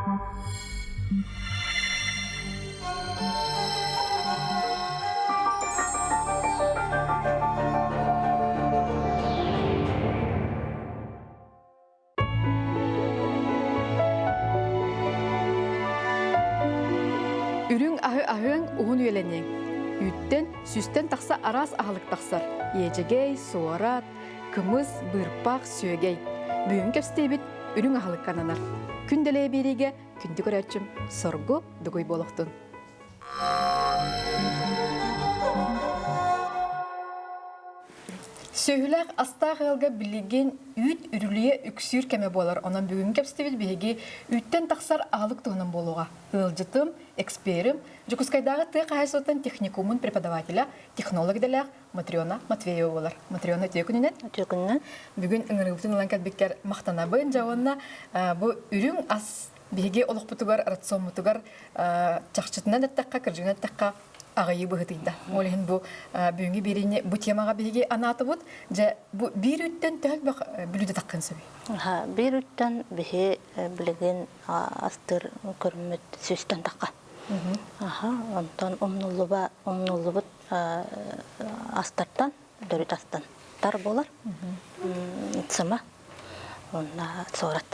Үрүҥ аһы аһыаҥ уһун үйэлэниэҥ. Үүттэн, сүүстэн тахса араас аһылык тахсар. Иэдьэгэй, суорат, кымыс, быырпах, сүөгэй. Бүгүн кэпсэтиибит үрүҥ аһылыкка ананар. Күн дэлэйэ биэриигэ күндү көрөөччүм соргу дугуй буолуохтун. Сүөһүлээх астаах ыалга билигин үүт үрүлүйэ үксүүр кэмэ буолар. Онон бүгүҥҥү кэпсэтибит биһиги үүттэн тахсар аһылык туһунан буолуоҕа. Ыалдьытым, эксперим, Дьокуускайдааҕы тыа хаһаайыстыбатын техникумун преподавателэ, технолог идэлээх Матрена Матвеева буолар. Матрена, үтүө күнүнэн. Үтүө күнүнэн. Бүгүн ыҥырыыбытын ылан кэлбиккэр махтанабын. Дьэ уонна бу үрүҥ ас биһиги олохпутугар, рационмутугар чахчытынан эттэххэ, кырдьыгынан эттэххэ, аҕыйыы быһытыйда. Ол иһин бу бүгүҥҥү биэриини бу темаҕа биһиги анаатыбыт. Дьэ, бу биир үттэн төһө элбэх бүлүүдэ таххын сөбүй? Биир үттэн биһи билигин астыыр көрүммүт сүүстэн тахха. Аха, онтон умнуллуба умнуллубут астартан, төрүт астан тар буолар. Сыма уонна суорат.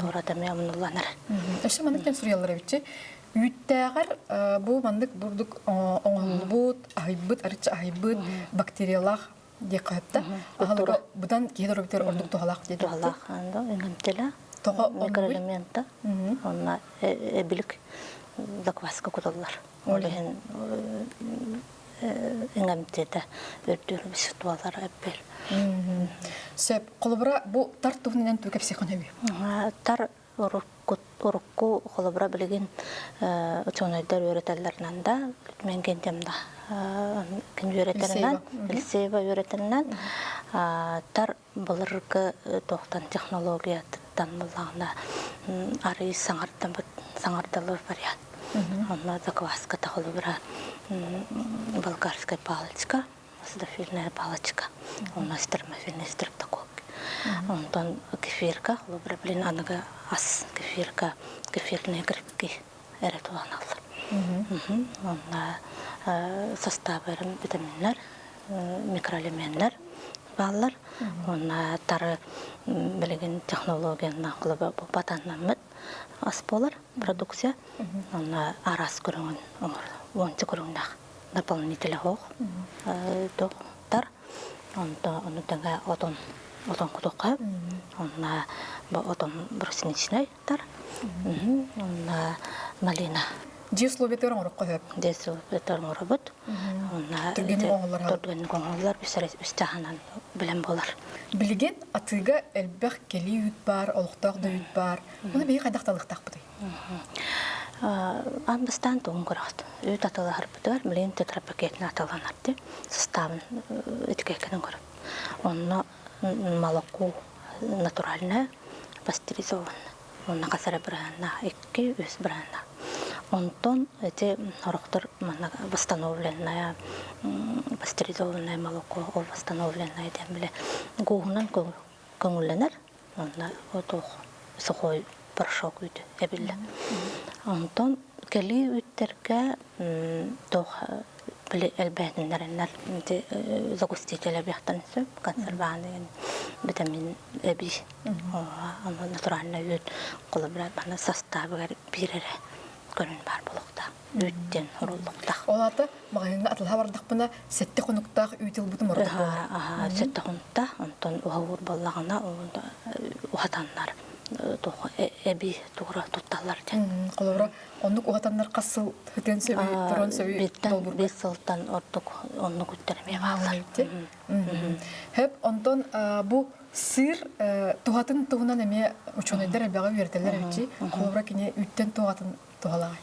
Суорат эмиэ умнулланар. Өссө маннык диэн суруйаллар эбитчи. Үүттээҕэр бу маннык бурдук оҥоһуллубут, аһыйбыт, арычча аһыйбыт бактериялаах диэххэ сөптө. Аһылыга быдан киһи доруобуйатыгар ордук туһалаах диэн. Туһалаах, иҥэмтэлэ, Тоҕо микроэлемента, уонна эбилик закваска кутуллар. Ол иһин иҥэмтиэтэ үрдүр веществолар эббэр. Сөп. Холобура, бу тар туһунан тугу кэпсиэххин сөбүй? Тар урукку холобура билигин учуонайдар үөрэтэллэринэн да, мен кентем да кин үөрэтэринэн, Елисеева үөрэтэринэн тар былыргы туохтан технологияттан буллаҕына арый саҥардабыт саҥардыллар вариант. Онно закваската холобура болгарская палочка, ацидофильная палочка, онно термофильный стрептококк. Онтон кефирка, холобура, блин, аныгы ас кефирка, кефирные грибки эрэ туһаналлар. Онно составы витаминнар, микроэлеменнэр бааллар. Уонна тары билигин технологиянан холобура батаннаммыт ас буолар продукция. Онно араас көрүҥүн оҥор уонча көрүҥнээх дополнитель оһох тар. Онто ону тэҥэ отон отон кутуохха. Онно бу отон брусничный тар. Онно малина Дьиэ условиятыгар оҥороххо сөп. Дьиэ условиятыгар оҥоробут. Онно Түргэнник оҥоһуллар. Түргэнник оҥоһуллар, үс чаһынан билэн буолар. Билигин атыыга элбэх кэлии үүт баар, олохтоох да үүт баар. Ону биһиги хайдах талыахтаахпытый? Аан бастаан тугун көрөҕүт? Үүт атыылаһарбытыгар билигин тетрапакетин атыыланар дии. Составын этикеткатын көрөп. Онно молоко натуральное, пастеризованное. Уонна хас эрэ бырааннаах, икки-үс бырааннаах. Онтон эти сорохтор манна восстановленное, пастеризованное молоко, ол восстановленное диэн бile гууһунан көҥүллэнэр. Онно туох сухой порошок үүтү эбиллэр. Онтон кэлии үүттэргэ туох били элбээтиннэрэннэр ити загуститель эбиэхтэн сөп, консервант витамин эбии Ама натуральнай үүт холобура маны састаабыгар биир эрэ көрүн баар буолуохтаах. Үүт диэн оруллуохтаах. Ол аата маҕаһыыҥҥа атылаһа бардахпына сэттэ хонуктаах үүт ылбытым ордук буолар. Аха, сэттэ хонуктаах, онтон уһуур буоллаҕына уһатаннар туох эбии тугура тутталлар диэн. Холобура, оннук уһатаннар хас сыл хытыан сөбүй, туран сөбүй долбурга? Биир сылтан ордук оннук үттэр эмиэ бааллар. Хөп, онтон бу Сыр туһатын туһунан эмиэ учуонайдар элбэҕи үөрэтэллэр эбит Холобура кини үүттэн туһатын туһалааҕай?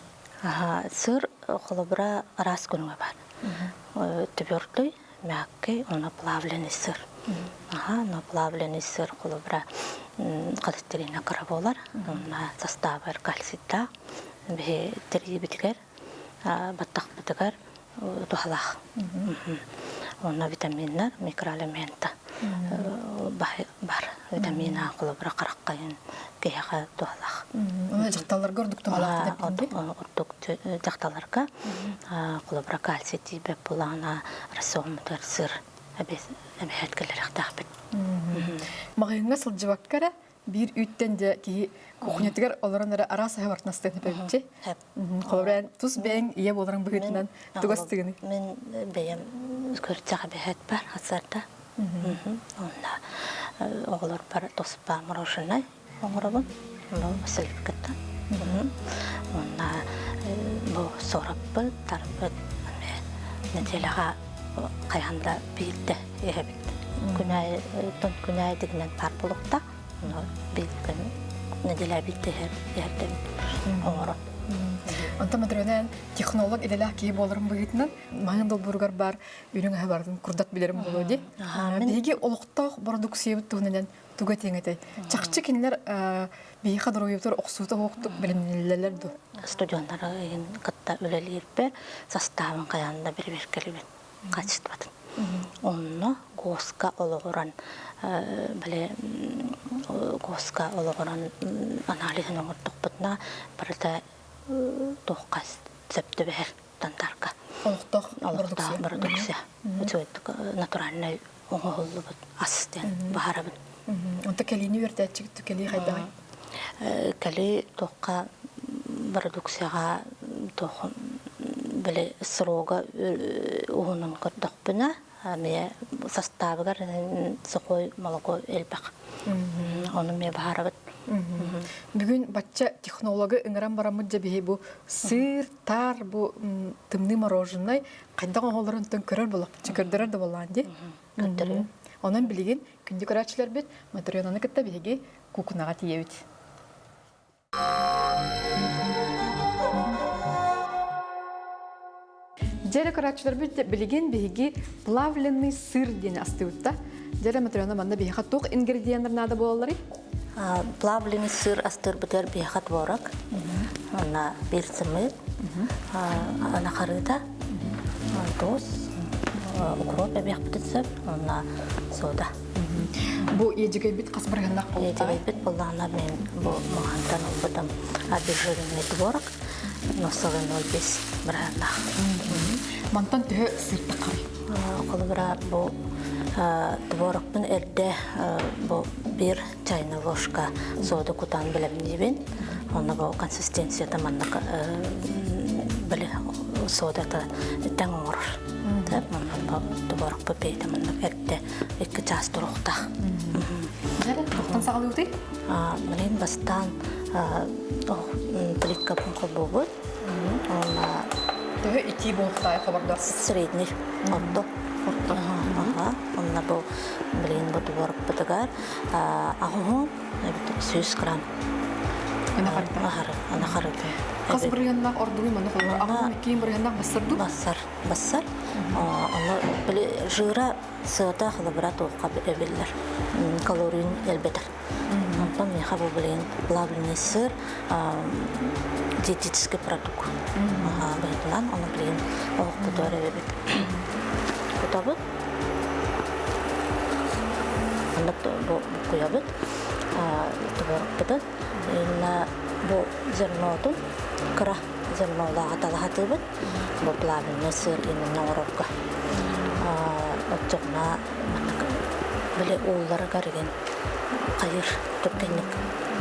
Сыр холобура араас көрүҥэ баар. Твердый, мягкий, уонна плавленый сыр. Аха, но плавленый сыр холобура холестерина кыра буолар. Уонна састаабар кальцийдаах. Биһи тириибитигэр, баттахпытыгар туһалаах. Онно витаминнар, микроэлемента бар. Витамин А холобура хараххайын киһиэхэ туһалаах. Оны дьахталларга ордук туһалаах Ордук дьахталларга холобура кальций тиийбэт буоллаҕына рационмутугар сыр эбэһээт кэлэрэхтээхпит. Маҕаһыыҥҥа сылдьыбакка эрэ биир үүттэн дьэ киһи кухнятыгар олорон эрэ араас аһы бартнастыгын эпэбитчи. Холобура тус бэйэҥ ийэ буоларыҥ быһыытынан тугас тыгыный? Мин бэйэм көрсөх эбэһээт бар хасарда. Онно оҕолорбор туспа мороженое оҥоробун. Бу сливкаттан. Онно бу суораппыт, тарпыт нэдиэлэҕэ хайаан да биирдэ иһэбит. Күнэ күнэ дигинэн паар булукта. Ону биир күн нэдиэлэ биирдэ иһэрдэбит оҥорон. Онтон Матрена технолог идэлээх киһи буоларын быһыытынан маһын долбууругар баар үрүҥ аһы барытын курдат билэрим буолуо дии. Биһиги олохтоох бородууксуйабыт туһунан туга этиэҥ этэй? Чахчы кинилэр биһиэхэ доруобуйабытыгар охсуута суохтук бэлэмнэнэллэр дуо? Студеннары кытта үлэлиирбэр састаабын хайаан да бэрэбиэркэлиибин качествотын. Онно ГОСка олоҕуран били ГОСка олоҕуран аналиһын оҥордохпутуна барыта туохха сөп түбэһэр стандарка. Олохтоох олохтоох бородууксуйа. Үчүгэйдик натуральнай оҥоһуллубут ас диэн баһарабын. Онто кэлиини үөрдээччигит кэлии хайдаҕый? Кэлии туохха бородууксуйаҕа туох били срога уһунун көрдөхпүнэ эмиэ састаабыгар сухой молоко элбэх. Ону эмиэ баһарабыт. Бүгүн бачча технологы ыҥыран бараммыт дьэ биһи бу сыыр, таар, бу тымныы мороженай хайдах оҥоһоллорун көрөр буоллахпыт, көрдөрөр да буоллаан дии. Көрдөрүү. Онон билигин күндү көрөөччүлэрбит Матренаны кытта биһиги куукунаҕа тиийэбит. Дьэрэ көрөөччүлэрбит билигин биһиги плавленный сыр диэни астыыбыт да. Дьэрэ Матрена манна биһиэхэ туох ингредиеннэр наада буолалларый? Плавленый сыр астыырбытыгар биһиэхэ творог, уонна биир сымыыт, ана харыыта, туус, укроп эбиэхпитин сөп, уонна сода. Бу иэдьэгэйбит хас бырыһыннах буолуохтааҕый? Иэдьэгэйбит буоллаҕына мин бу маҕантан ылбытым обезжиренный творог, 0,05 бырыһыннаах. Мантан төһө сыыртаххарый? Холобура бу творогпун эрдэ бу биир чайная ложка сода кутан бэлэмниибин. Онно бу консистенцията маннык били содата тэҥ оҥорор. Манна творогпут бэйэтэ маннык эрдэ 2 чаас туруохтаах. Туохтан саҕалыыбытый? Мин бастаан плиткабын холбуубут. Уонна Төһө итии буолуохтаах хобордоох? Средний орто. Орто. Онно бу билигин бу творогпутугар аҕыһын 100 грамм Ана ана харыта. Хас бырыһыаннаах ордугуй манна холобур аҕыһын иккиин бырыһыаннаах бассар дуу? Бассар, бассар. Ону били жира сыата холобура туохха эбиллэр. Калорийын элбэтэр. Онтон миэхэ бу билигин плавленый сыр диетический продукт. Быһыытынан ону билигин оһохпутугар эбэбит. Кутабыт. Маннык бу буккуйабыт. Творогпутун. Инна бу зернотун кыра зернолааҕы талаһатыыбыт. Бу плавленый сыр именно оҥорорго. Оччоҕуна маннык били уулларыгар игин хайыр түргэнник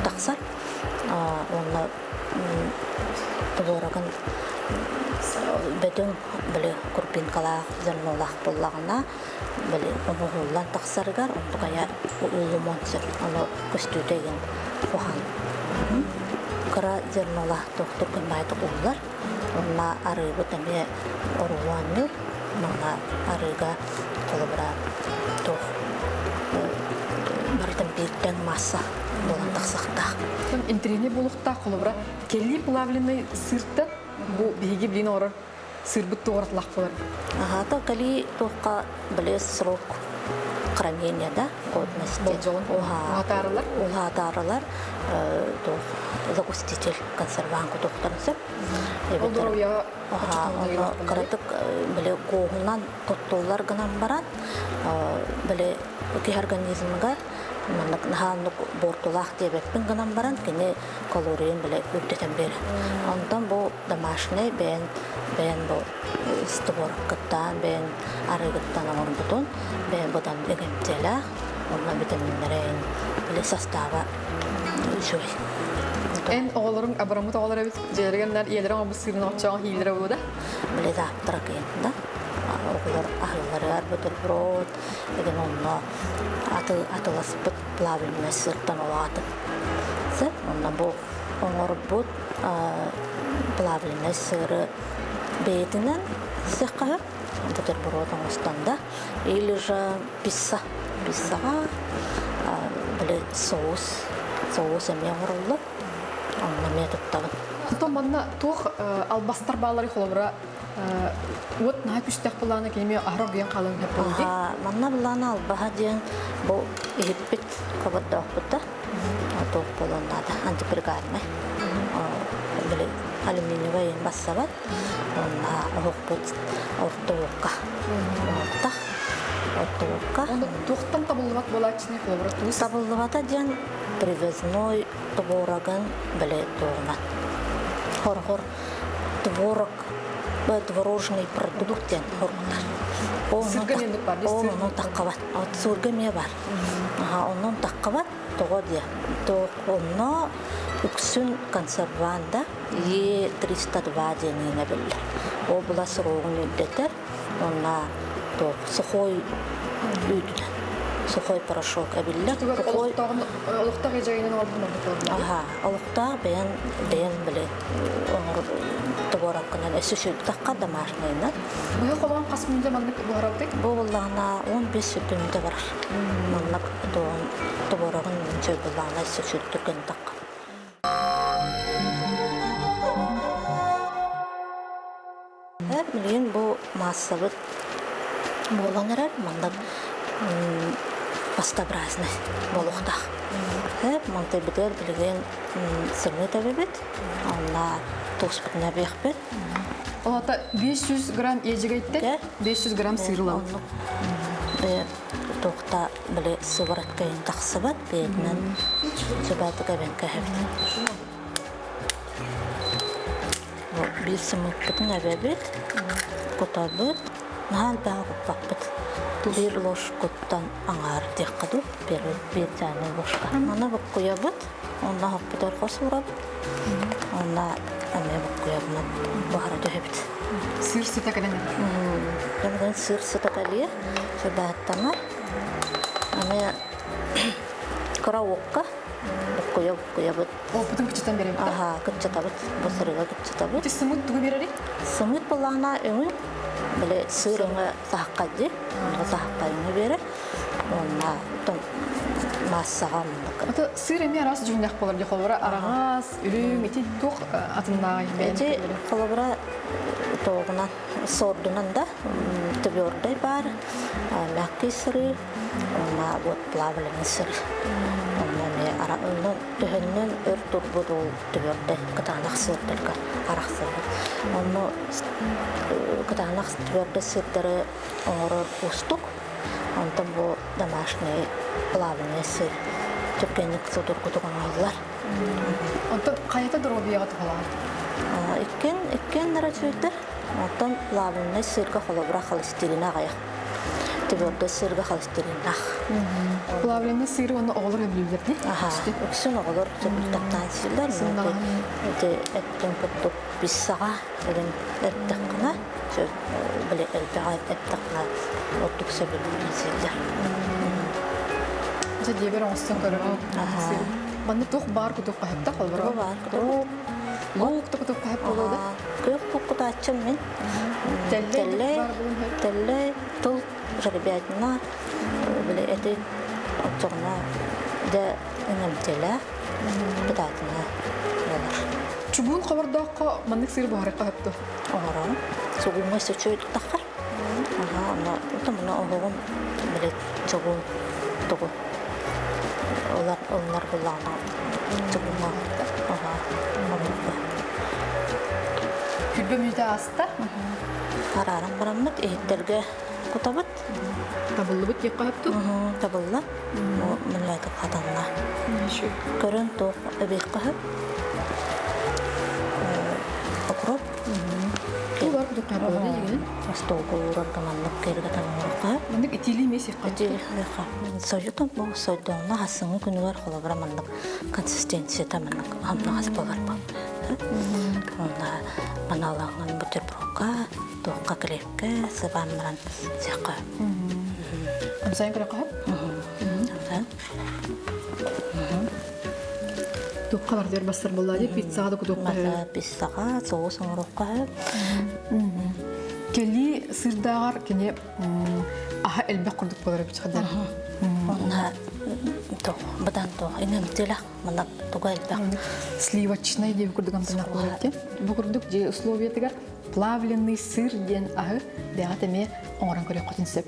тахсар. Уонна творогын бөдөҥ били крупинкалаах, зернолаах буоллаҕына били оҥоһуллан тахсарыгар онтукайа ууллумуон сөп. Ону көстүүтэ игин куһаҕан. Кыра зернолаах туох түргэн баайдык ууллар. Онно арыыбыт эмиэ оруолуонньур. Манна арыыга холобура туох барытын бииртэн масса буолан тахсахтаах. Интриги буолуохтаах холобура кэлии плавленый сыртан бу биһиги билин оҥорор сырбыт туоратлах буолар. Аһата кэлии туохха били срок хранения да годности. Болдьоҕун уһатаарылар. Уһатаарылар туох загуститель консервант кутуохтарын сөп. Ол доруобуйаҕа кыратык били куоһунан туттуллар гынан баран били киһи организмыгар Маннык наһаа буортулаах диэбэппин гынан баран кини калорийын бile үрдэтэн биэрэр. Онтон бу домашний бэйэн бэйэн бу створкыттан бэйэн арыгыттан оҥорбутун бэйэн быдан эгэмтиэлээх онно витаминнэрин бile состава үчүгэй. Эн оҕолоруҥ абыраммыт оҕолор эбит дьиэлэригэр ийэлэрэ оҥорбут сыырын оччоҕо иилэрэ буолуо да? Бile завтрак да оҕолор аһыылларыгар бутерброд деген онно атыласпыт плавленный сыртан олаатын. Сөп, онно бу оҥорбут плавленный сыры бэйэтинэн сиэххэ бутерброд оҥостон да или же пицца пиццаҕа били соус соус эмиэ оҥороллор онно эмиэ туттабын. Оттон манна туох албастар баалларый холобура уот наһаа күстээх былаана кини аһара оргуйан хаалан сөп Манна былаана албаһа диэн бу иһиппит хобордоохпут да туох буолуон наада антипригарнай били алюминиевай бассабат уонна оһохпут орто уокка оһохтах орто уокка туохтан табыллыбат буолааччыны холобура туус табыллыбата диэн привозной творогын били туоҕунан хор-хор творог творожный продукт диэн хоруктар. Ол онон таххабат. Сырга эмиэ бар. Онон таххабат тоҕо диэ. Онно үксүн консерванда Е302 диэн биллэр. Ол була срогун үрдэтэр. Онна сухой үүтүнэн сухой порошок эбиллэр. Сухой олохтоох эдьиийинэн оҥорбут Аха, олохтоох бэйэн бэйэн били оҥорор творогкынан өссө сүрдэххэ домашнайынан. Быһа холоон хас мүнүүтэ маннык буһарабытый? Бу буоллаҕына 15 мүнүүтэ барар. Маннык творогун чөй буоллаҕына өссө сүрдүк тахха. Билигин бу маассабыт буолан эрэр, манна пастообразный буолуохтаах. Мантайбытыгар билигин сымыыт эбибит, онно туоспутун эбиэхпит. Олата 500 грамм иэдьэгэйттэн 500 грамм сыырылабыт. Туохта били сывороткайын тахсыбат, бэйэтинэн сүбээтик эбэн кэһэбит. Биир сымыыппытын эбэбит, кутабыт, наһаа элбэҕи куппаппыт. Биир ложкуттан аҥаар диэххэ дуу, биир чайный ложка. Аны буккуйабыт, онно оһохпутугар хос уурабыт, онно эмиэ буккуйабынан буһара түһэбит. Сыр сыта кэлэн Дьэ сыр сыта кэлиэ, сүрбэһэттэнэр. Эмиэ кыра уокка буккуйа буккуйабыт. Опытын кыччатан беребит. Аха, кыччатабыт. Бу сырыга кыччатабыт. Ити сымыт тугу берери? Сымыт буллаҕына өҥүн, били сыр өҥө саһаххайдыы, онно саһаххай өҥө берер. Уонна массаҕа оннук. Ата сыр эмиэ араас дьүһүннээх буолар дии холобура араҥас, үрүҥ, ити туох атыннааҕый? Ити холобура тоҕунан, сордунан да твердый бар, мягкий сыры, уонна вот плавленый сыр. Онно эмиэ төһөннөн өр турбут ол твердый кытаанах сыырдарга арахсыбыт. Онно кытаанах твердый сырдары оҥорор уустук. Онтон бу домашний плавленый сыр түргэнник судургутук оҥоһуллар. Онтон хайата доруобуйаҕа туһалаах? Иккиэн иккиэн үчүгэйдэр. Оттон плавленый сырга холобура холестерина аҕыйах. Твердый сырга холестериннаах. Плавленый сыры уонна оҕолор сөбүлүүллэр дии? Аха, үксүн оҕолор сөбүлүтэхтээн сииллэр. Ити эттин курдук писсаҕа игин эттэххинэ, били элбэҕи эттэххинэ ордук сөбүлүүр сииллэр. Дьэ диэбэр оҥостон көрөбүн. Манна туох баар кутук хаһыпта холборо? Баар кутук. Луук да кутук хаһып буолуо да? Күөх кутааччым мин. Тэллэй, тэллэй, тыл, жеребятина, били эти оччоҕуна дьэ иҥэмтиэлээх кытаатына буолар. Чугуун хобордооххо маннык сыр буһарыкка хөптө? Оҥорон. Чугууҥҥа сөчү таххар. Аха, онно отомуна оһоҕун били чугуун тугу олар олар буллаҕына чугууҥҥа аха оннукка. Күлбэ мүнүүтэ ааста. Арааран бараммыт иһиттэргэ. Кутабыт. Табыллыбыт диэххэ сөптүк? Табылла. Мынлайтып хатанна. Көрөн туох эбиэххэ сөп. Укроп. Туу бар кудук хааппалары дигин. Остуолга уурарга маннык кэргэтэн оҥоруохха. Маннык итиилии эмиэ сиэххэ. Итиилиэххэ. Сойутун бу сойдоҕуна хасыҥҥы күнүгэр холобура маннык консистенцията маннык хамнаҕас буолар Онно маналаҥын бутербродка, туохха килиэпкэ сыбаан баран сиэххэ. Амсайан көрөххө? Амсайан. Туохха бардыар бассар буолла дии пиццаҕа да кутуохха сөп. Пиццаҕа соус оҥоруохха сөп. Кэлии сырдааҕар кини аһа элбэх курдук буолар эбит хадар. Онна туох быдан туох иҥэмтиэлэх манна туга элбэх. Сливочный диэби курдук амтанах буолар эбит. Бу курдук дьиэ условиятыгар плавленный сыр диэн аһы бэйэҕит эмиэ оҥорон көрүөххүтүн сөп.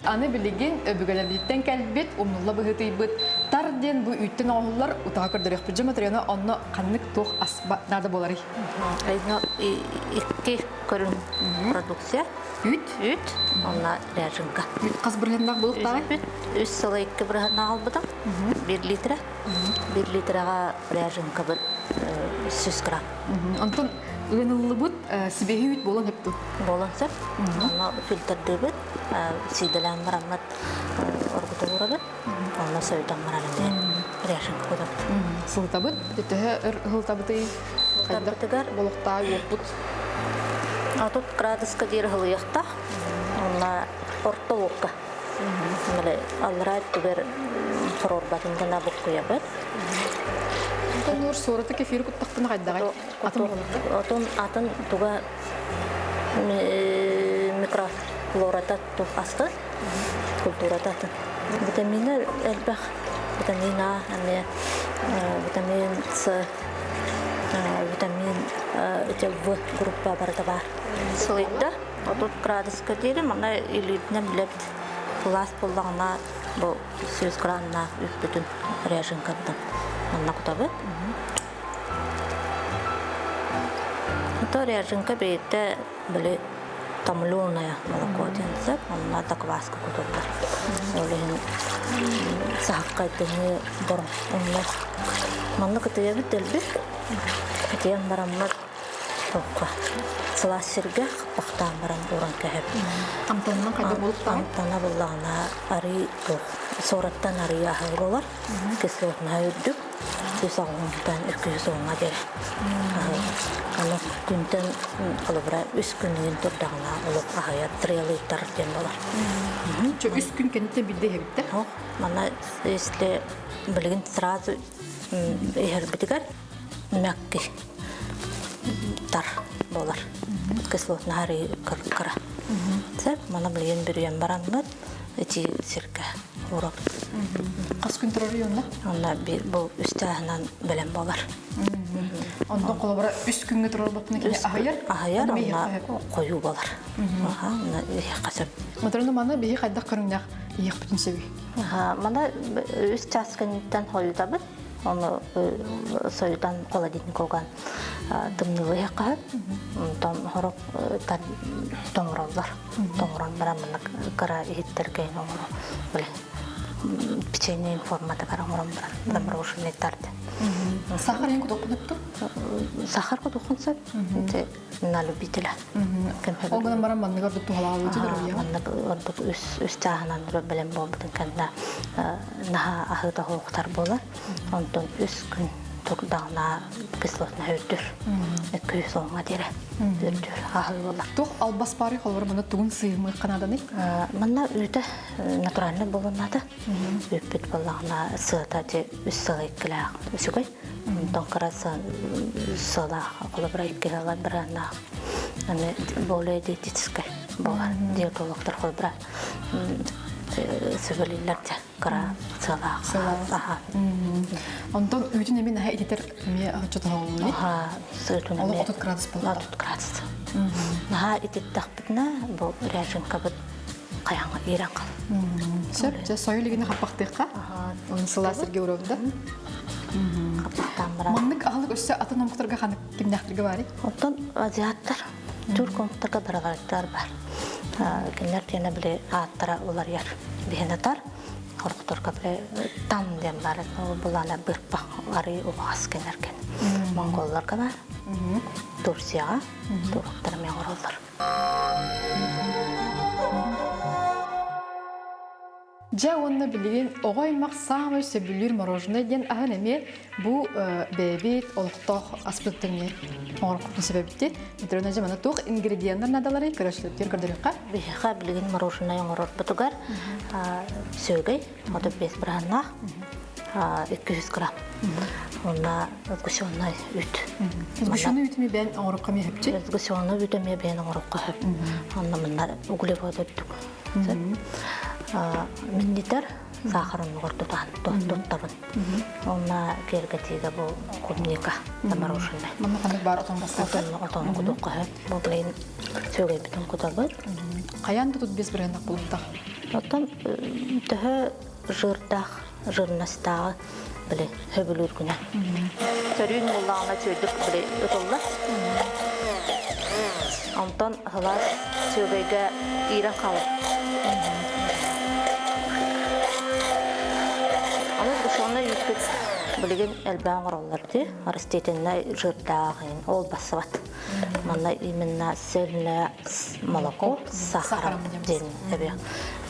Аны билигин өбүгэлэрбититтэн кэлбит, умнулла быһыытыйбыт тар диэн бу үүттэн оҥоһуллар утаҕа көрдөрүөхпүт. Дьэ, Матрена, онно ханнык туох ас наада буоларый? Икки көрүҥ продукция. Үүт? Үүт, онно ряженка. Үүт хас бырыһыаннаах буолуохтааҕый? Үүт үс сыла икки бырыһыаннаах албытым. Бир литра. Бир литраҕа ряженкабыт 100 грамм. Онтон ыаныллыбыт сибиэһи үүт буолан сөп Буолан сөп. Онно фильтрдыыбыт, сиидэлээн бараммыт оргута уурабыт. Онно сойутан баран эмиэ ряженка кутабыт. Сылытабыт. Төһө өр ыһылтабытый? Сылытарбытыгар Болохтаа уоппут. 30 градуска диэри ыһылыйыахтаах. Онно орто уокка. Аллараа өттүгэр хоруорбатын гына буккуйабыт. Онтон суораты кефири куттахпына хайдаҕай? Атын буолар Отун атын туга микрофлората тух асты, культурата атын. Витамина элбэх, витамин А, эмиэ витамин С, витамин В группа барыта баар. Сылыйда, 30 градуска диэри манна илиитинэн билэбит. Кылаас буоллаҕына бу 100 граммнаах үүппүтүн ряженкаттан манна кутабыт. То ряженка бэйэтэ били томленое молоко диэн сөп, онно закваска кутуллар. Ол иһин саһаххайдыҥы бороҥ онно манна кытыйабыт дэлби. Кытыйан бараммыт Токко сылаас сиргэ хаппахтаан баран ууран кэһэбит. Амтанынан хайда буолуктаҕай? Амтана буллаҕына арыы туох суораттан арыы аһыы буолар. Кислотнаһа үрдүк. Үс аҕыһынтан үккүһүс уоҥҥа диэри. Аны күнтэн холобура үс күнүн турдаҕына олох аһыйар трелыйтар диэн буолар. Чө үс күн кэнниттэн бирдэ иһэбиттэр. Манна если билигин сразу иһэрбитигэр мягкий тар буолар. Кислотнаһар кыра. Сөп, маны билигин бүрүйэн бараммыт ити сиргэ уурабыт. Хас күн турар онно? Онно бу үс чааһынан бэлэм буолар. Онтон холобура үс күҥҥэ турар буолтуна кини аһыйар? Аһыйар, онно хойуу буолар. Аха, онно иһиэххэ сөп. Матрона маны биһи хайдах көрүҥнээх иһиэхпитин сөбүй? Маны үс чаас кэнниттэн хойутабыт. Ону сойутан холодильник уган тымныылыахха сөп. Онтон сорох тоҥороллор. Тоҥорон баран маннык кыра иһиттэргэ оҥоро били печенье форматыгар оҥорон баран замороженный тарт. Сахар ең кутуоххун сөп Сахар кутуоххун сөп. На любителя. Ол гынан баран маннык ордук туһалаабыты доруобуйаҕа. Маннык ордук үс үс чааһынан бэлэм буолбутун кэннэ наһаа аһыыта суохтар буолар. Онтон үс күн турдаҕына кислотна үрдүр. Күүс оҥа диэри үрдүр аһыы буолар. Туох албас баарый холобура манна тугун сыымыахха нааданый? Манна үүтэ натуральный буолуннаата. Үүппүт буоллаҕына сыата үс сыл иккилээх үчүгэй. Онтон кыра сыалаах, холобура икки сыала бырааннаах аны более диетическай буолар. Диетологтар холобура. сөбүлүүллэр дьэ кыра сыалаах. Сыалаах. Онтон үүтүн эмин аһа ититэр эмиэ оччотоһоллуй? Аха, сыытын Олох эмиэ 30 градус буолла. 30 градус. Наһаа ититтэхпитинэ бу ряженкабыт хайаҥа иирэн хал. Сөп, дьэ сойу илигини хаппахтыахха. Оны сылаас сиргэ уруобда. Хаппахтаан баран. Маннык аһылык өссө атын омуктарга ханнык кимнээхтэргэ баарый? Оттон азиаттар түрк омуктарга бараларыттар бар. Кинилэр диэнэ били ааттара уларыйар. Биһинатар хорохторго били там диэн бар. Ол булана бырпах арый убаҕас кэнэркен. Монголларга бар. Турцияҕа туруктар эмиэ оҥороллор. Дьэ уонна билигин оҕо аймах саамай сөбүлүүр мороженое диэн аһын эмиэ бу бэйэбит олохтоох аспыттан эмиэ оҥорбуппутун сөбөбүттү. Матрена дьэ маны туох ингредиеннэр наадаларый көрөөччүлэрбитигэр көрдөрүөххэ. Биһиэхэ билигин мороженое оҥорорбутугар сүөгэй 35 бырааннаах 200 грамм. Уонна сгущенный үүт. Сгущенный үүт эмиэ бэйэн оҥорукка эмиэ хөпчү? Сгущенный үүт эмиэ бэйэн оҥорукка хөп. Онно мынна углевод үрдүк. Миннитер сахар оннугар тутан туттабын. Онна киэргэтиигэ бу клубника замороженная. Манна ханнык баар отон бастакы? Отон кутукка хөп. Бу билигин сүөгэйбитин кутабыт. Хайаан да тут без бырыһынах булуктах? Оттон төһө жирдаах, жирностааҕы били хөбүлүүр күнэ. Сөрүүн буллаҕына чүөдүк били ытыллар. Онтон сылаас сүөгэйгэ иирэн хаалар. Аны душевнай үүппүт билигин элбээн оҥороллор дии. Растительнай жирдаах ол бассыбат. Манна именно сельное молоко с сахаром диэн эбиэх.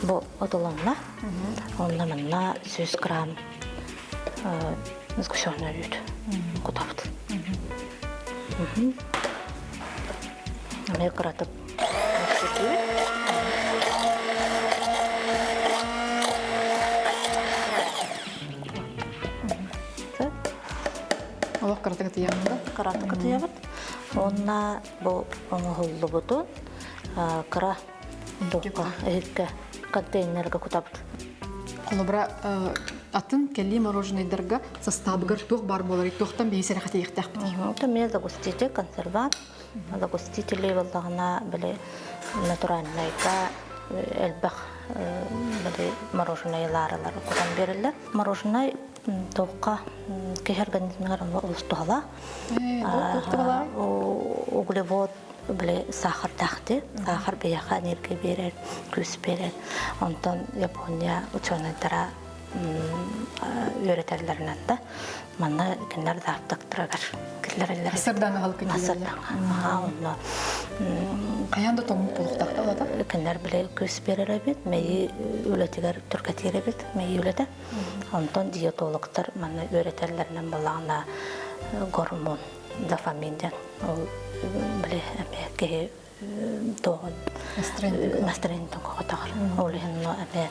Бу отулунна. Онно манна 100 грамм сгущенный үүт кутабыт. Эмиэ кыратык Олох кыратык ытыйабын да? Кыратык ытыйабыт. Уонна бу оҥоһуллубутун кыра иһиккэ контейнерга кутабыт. Холобура, атын кэлии мороженайдарга састаабыгар туох баар буоларый, туохтан биһи сэрэхэтийиэхтээхпитий? Это эмиэ загуститель, консервант. Загустители буоллаҕына, били натуральнайга элбэх били мороженайларылар кутан биэрэллэр. Мороженай туохха киһи организмыгар олус туһалаах. Углевод били сахардаах дии. Сахар биһиэхэ энергия биэрэр, күүс биэрэр. Онтон Япония учуонайдара үөрэтэллэринэн да манна кинилэр завтрактарыгар киллэрэллэр. Сырдаҥа халкы киллэрэллэр. Онно хайаан да тоҥмут буолуохтаах да улата? Кинилэр били күүс биэрэр эбит, мэйии үлэтигэр түргэтиир эбит, мэйии үлэтэ. Онтон диетологтар манна үөрэтэллэринэн буоллаҕына гормон дофамин диэн ол били эмиэ киһи туоҕун настроениетын көҕөтөҕөр. Ол иһин эмиэ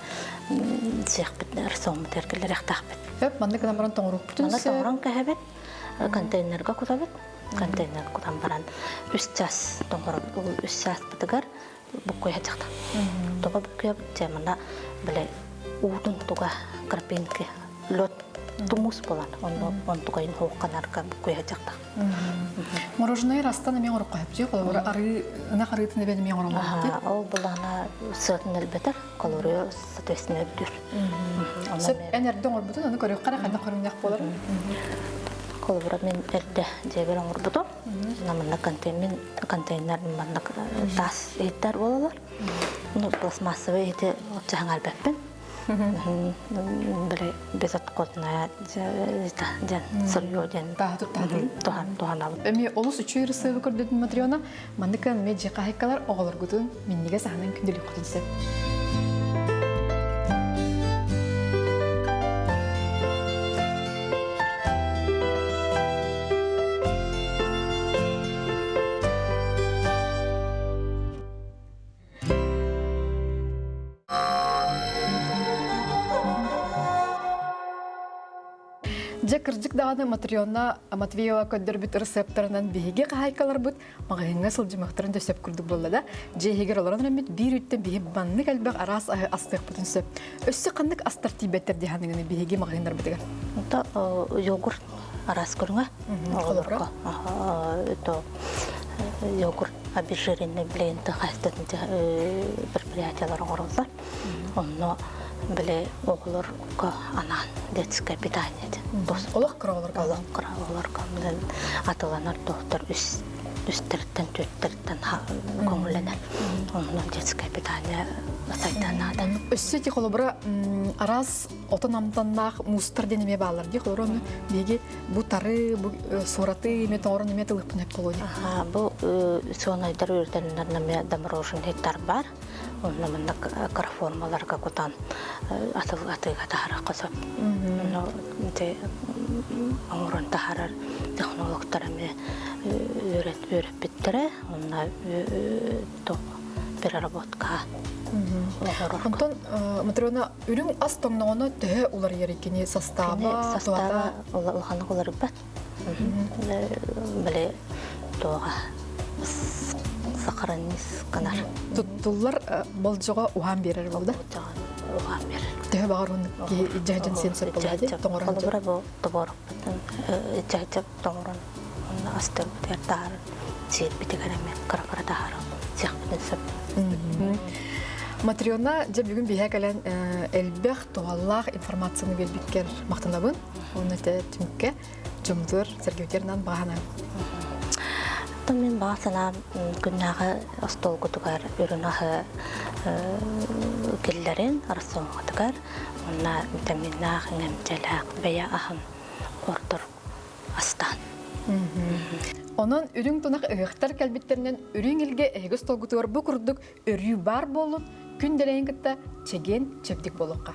сиэхпит рационмут эргиллэриэхтээхпит. Хөп маннык гынан баран тоҥоруохпутун Манна тоҥорон кэһэбит, контейнерга кутабыт. Контейнерга кутан баран үс час тоҥоробут. Ол үс чааспытыгар буккуйа дьахта. Тоҕо буккуйабыт дьэ манна бile уутун туга крапинки лед тумус буолан онно онтугайын хоохханарга буккуйа дьахта. Мороженое растан эмиэ оҥороххо сөпчүй холобура арыы ынах арыытын эбэн эмиэ оҥороллор Ол булаана сыатын элбэтэр, калория соответственно үрдүр. Сөп эн эрдэ оҥорбутун ону көрүөххэ эрэ ханна көрүҥнэх буолар. Холобура мен эрдэ дьиэбэр оҥорбутум. Манна контейнер контейнер манна таас иһиттэр буолалар. Ну, пластмассовый иһити чаһаҥ албэппин. Били безотходная диэн сырьё диэн туһан туһанабын. Эми олус үчүгэй ырысыабы көрдөтүн Матрена. Маннык эмиэ дьиэ хаһайкалар оҕолоргутун минньигэс аһынан күндүлүөххүтүн сөп. Дьэ, кырдьык даҕаны Матрена Матвеева көрдөрбүт ырысыаптарынан биһиги хаһаайкаларбыт маҕаһыыҥҥа сылдьымахтарын да сөп курдук буолла да, дьиэ иһигэр олорон эрэммит биир үттэн биһи маннык элбэх араас аһы астыахпытын сөп. Өссө ханнык астар тиийбэттэр дии саныыгыный биһиги маҕаһыыннарбытыгар? Это йогурт араас көрүҥэ. Оҕолорго это йогурт обезжиренный блин хаһыстатын предприятиялар оҥороллор. Онно били оҕолорго анаан детское питание Олох кыра оҕолорго. Олох кыра оҕолорго атыланар доктор үс үстэртэн түөртэртэн көҥүллэнэр. Онно детское питание сайдан наада. Өссө ити холобура араас отон амтаннаах муустар диэн эмиэ бааллар дии. Холобура ону биһиги бу тары, бу суораты эмиэ тоҥорон эмиэ тылыппын эп болуо дии. Бу суонайдар үрдэннэр эмиэ замороженный бар. Онно манна кыра формаларга кутан атыл атыыга таһарахха сөп. Онно ити оҥорон таһарар технологтар эмиэ үөрэт үөрэппиттэрэ. Онно туох переработка оҥорор. Онтон Матрена үрүҥ ас тоҥноҕуна төһө уларыйар кини састааба, састааба улаханнык уларыйбат. Били туоҕа сохранис гынар. Туттуллар болдьоҕо уһаан биэрэр буолда. Уһаан биэрэр. Төһө баҕар оннук киһи ижаһдьан сиэн сөп буолла дии тоҥорон. Холобура бу тобоорукпутун ижаһдьап тоҥорон онно астырбытыгар таһааран сиэрбитигэр эмиэ кыра-кыра таһааран сиэхпитин сөп. Матрена, дьэ бүгүн биһэ кэлэн элбэх туһалаах информацияны биэрбиккэр махтанабын. Уонна этэ түмүккэ дьоммутугар сэргэбитигэр баҕа Оттон мин баҕа санаам күннээҕи остуолгутугар үрүҥ аһы киллэрин рационҥутугар уонна витаминнаах, иҥэмтэлээх бэйэ аһын ордор астаан. Онон үрүҥ тунах ыһыахтар кэлбиттэринэн үрүҥ илгэ эһиги остуолгутугар бу курдук өрүү баар буоллун, күн дэлэйин кытта чэгиэн чэбдик буолуохха.